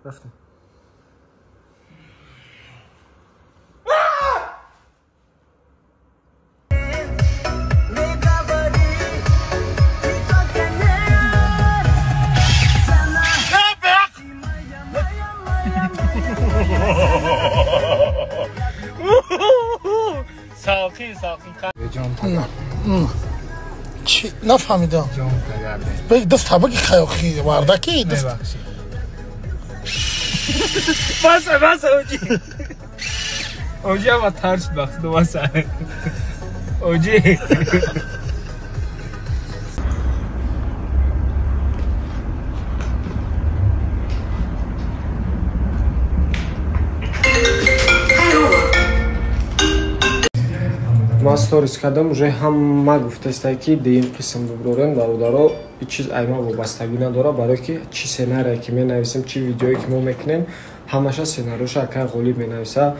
Рафтем. Салқин, салқин. Чӣ нафаҳмидам. Даст табаки хаёхи вардаки даст. Баса, баса, оҷи. Оҷи ама тарс бахту баса. Оҷи. Ман сторис кардам, уже ҳама гуфтаста, ки дуюм қисм бубурорем. Бародаро, ин чиз айма вобастагӣ надорад, барое ки чӣ сценарие ки менависем, чӣ видеое ки мо мекунем, ҳамаша сценарияша акай Ғолиб менависа.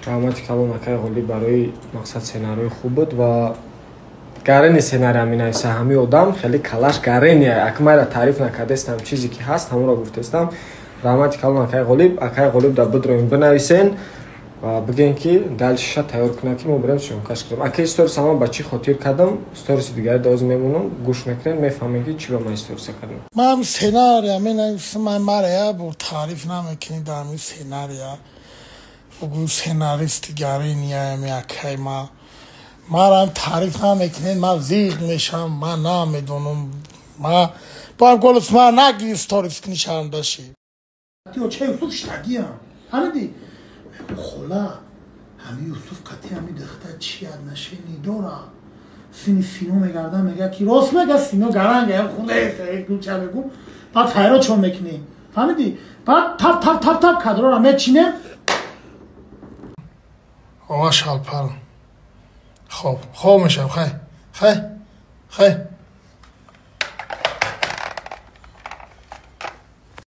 Раҳмати калон, акай Ғолиб, барои мақсад сценарияи хуб буд ва гарени сценария менависа. Ҳамин одам хеле калаш гарения. Ак майра таъриф накардестам, чизе ки ҳаст, ҳамонро гуфтестам. Раҳмати калон, акай Ғолиб. Акай Ғолиб да бидроем, бинависен ва бигӯем, ки дальше ша тайёр кунад, ки мо бирем съёмка ш кунем. Аки, сторис ама ба чӣ хотир кардам, сториси дигари доз мемонам, гӯш мекунем, мефаҳмем, ки чӣ ба ман сториса кардам. Ман сценария менависам, ман мара як бор таъриф намекунӣ дар ҳамин сценария. Бугӯ сценаристи гаренияем якай ма. Марам таъриф намекунед, ман зиқ мешавам, ман намедонам. Ма боям голос ма нагир сторис кунӣ, шармдашӣ. Ча Юсуф штагиам. Фаҳмидӣ? Хола, ҳами Юсуф қати ҳами духта чи отношение дора? Сини Сино мегарда, мега ки рост мега, Сино гаранга, худест, ча мегум. Баъд файро чо мекунӣ? Фаҳмидӣ? Баъд тап тап тап тап кадрора мечинем. Ова шалпарам. Хоб, хоб мешавам, хай. Хай. Хай.